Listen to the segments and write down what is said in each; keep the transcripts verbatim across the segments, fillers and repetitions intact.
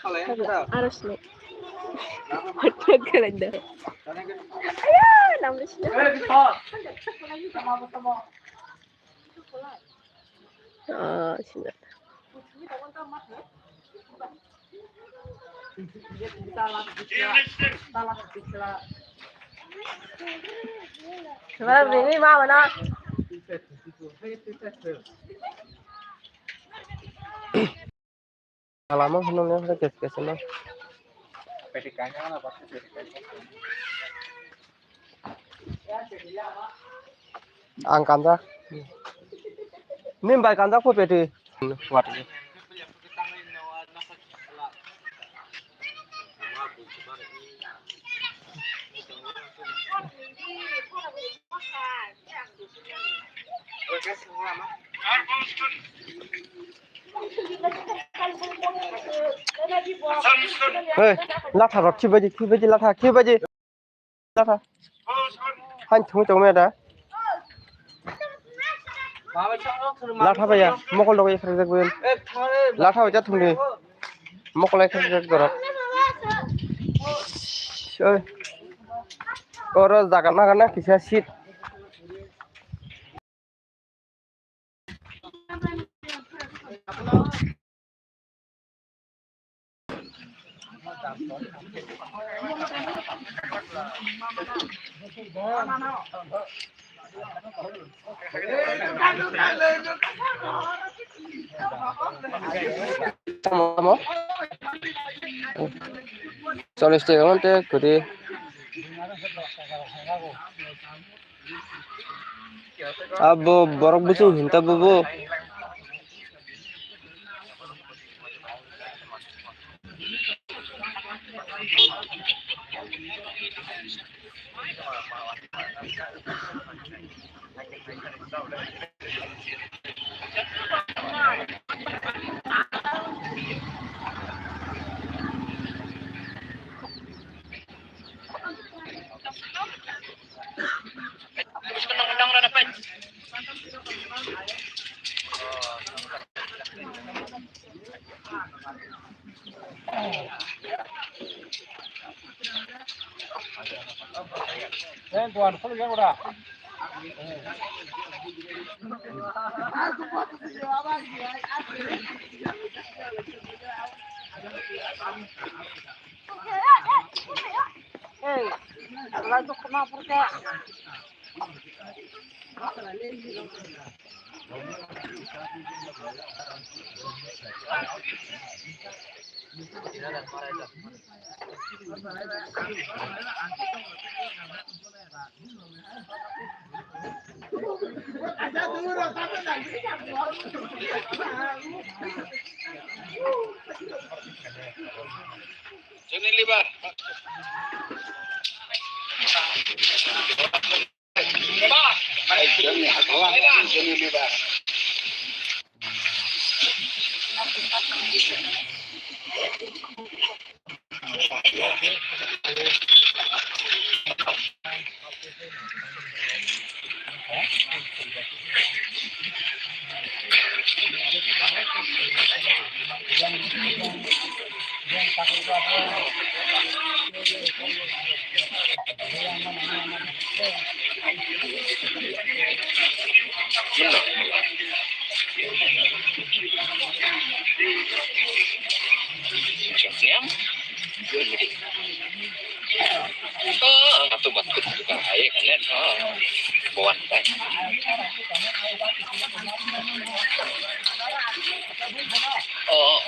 Aro sini. Hotpot khalai da. Aya, namle sini. Ah, sini. Wah, ini mah mana? Lama hwnwi no kes kes no. Ang kanjak. Nim bai kanjak pho peti. Hey, latha rok khibaji, khibaji latha, khibaji. Latha. Hain thumui tongmani da. Latha baya, mokol dogo ekha jak bil. Latha baya thumui. Mokol ekha jak dorok. Oi. Oro jaga naga na kisa seat. Tamo, tamo. Chollish taka mante kwrwi. Abo borok buchung hinta bubu. Johnny Lever. Johnny Lever. Oh, atu batu bukan aye kan lihat. Oh, buat kan. Oh.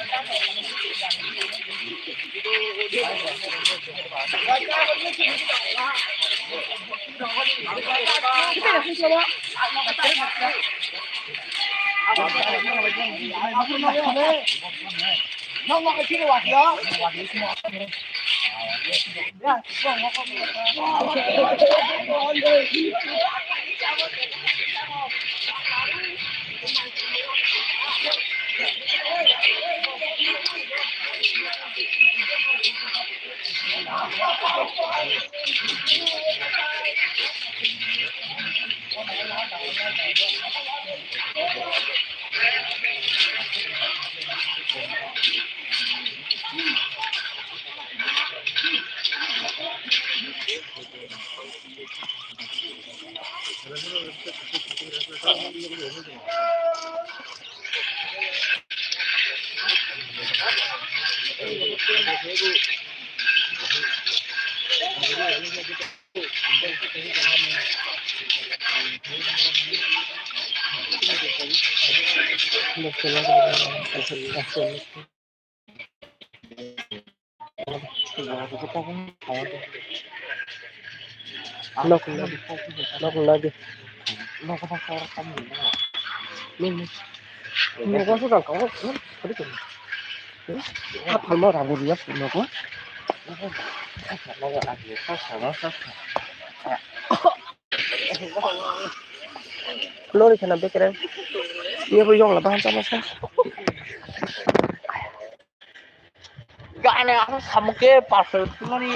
Nok lagi. Nok lagi. Nok apa? Nih, nih. Ini kan sudah kau. Tadi kan. Apa mau ragu dia punya kok? Lori kana bekere. Iya bu yong lah bahan sama sa. Gane aku sama ke pasal mani.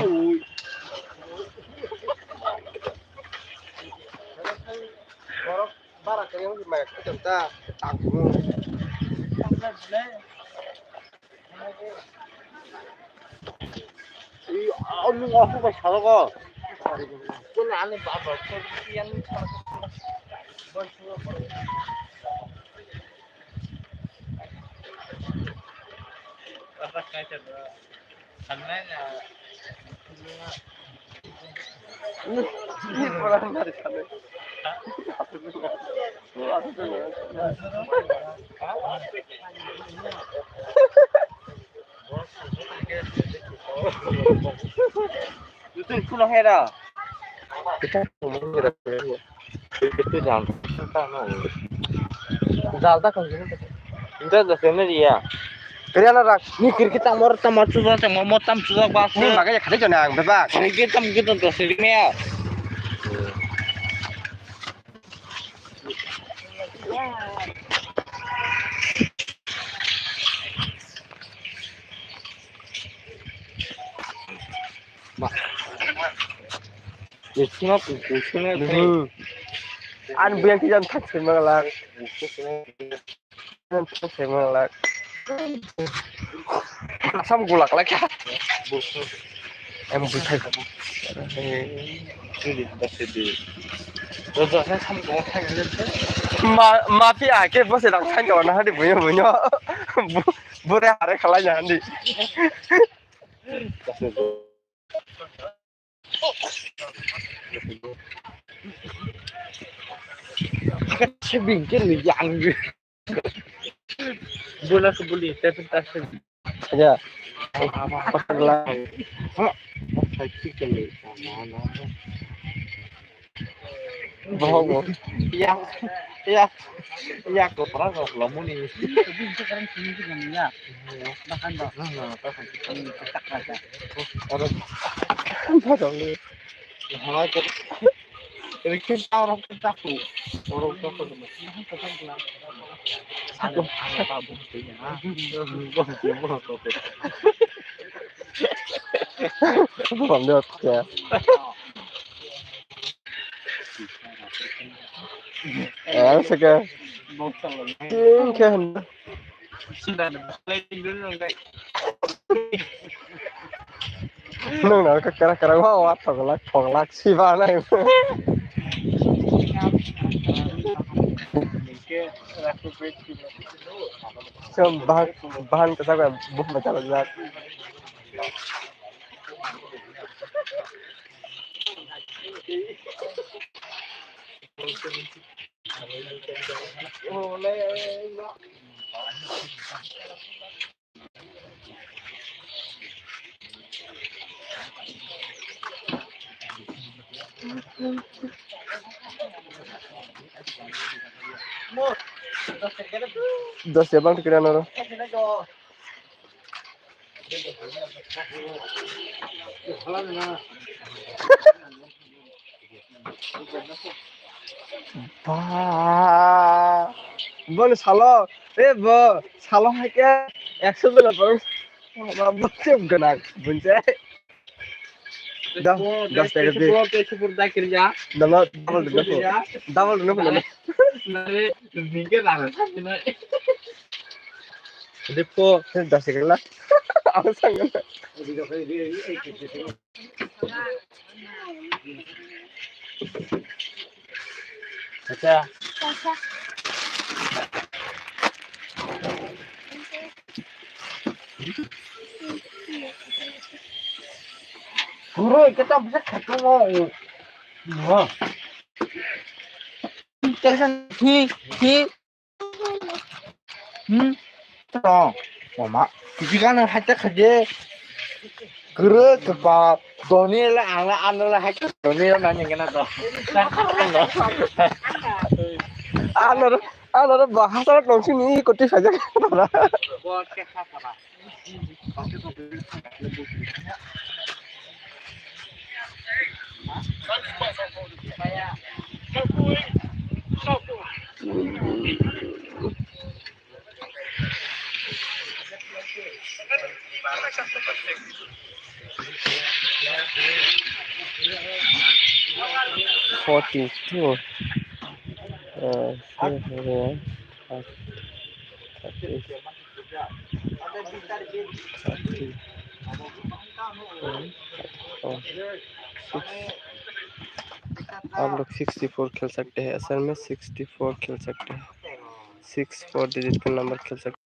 Bara kaya di mai kita ta tangku. Ih, anu aku bai salo ko. Kena ane baba ko yang. Itu pulang ya dah. Kita ngomong kita. Itu jangan. Jal ta kang jini. Inta da sene dia. Kaya na rak. Ni kiri kita mor tam chu ba mo tam chu ba. Ni maga ya khade jana ang bebak. Kiri kita mungkin to sini ya. Ani buyang kijam thak se manglak. Thak se manglak. Asam gulak lak ya. Em buthai. Ma, ma pi ake bose dang thang kawa na hadi bunyo bunyo. Bu, bure hare khalai na hadi. Sebing ke lu yang. Bola ke boli, tapi tak sebing. Ya. Apa kelas? Bohong mo. Ya, ya, ya, ko pernah ko lamuni. Sebing ke kan sini juga ya. Bahkan dah. Nah, nah, apa kan? Ini tak ada. Orang. Apa dong lu? Hana ke. Ini kita orang kita tuh. Orang kita tuh. Satu. Apa bukannya? Bukan dia. Eh, saka. King kan. Nung na ka kara kara wa wa thok lak thok lak si ba nai. Sem bahan bahan ka sa ba bu ma cha la. Dos ya bang tikira noro. Ba, boni salo, e bo, salo hai khe ekso jona borok, ba, bo se gwnang, bunse. Da, das taka di. Dama, double rwna pho. Double rwna pho, nana. Nare, ningke rana, nai. Depo, das taka la. Ako sangka. Acha. Acha. Guru, kita bisa ketemu. Wah. Kita kan hi, hi. Hmm. To, mama. Kita kan hata kerja. Guru, cepat. Doni le, ala, anu le, hata. Doni le, nanya kena to. Anu, anu, bahasa tongsi ni, koti saja. Forty-two. Uh, thirty, thirty, oh, six. आप लोग sixty four खेल सकते हैं, असल में sixty four खेल सकते हैं, सिक्स फ़ोर डिजिट का नंबर खेल सकते हैं।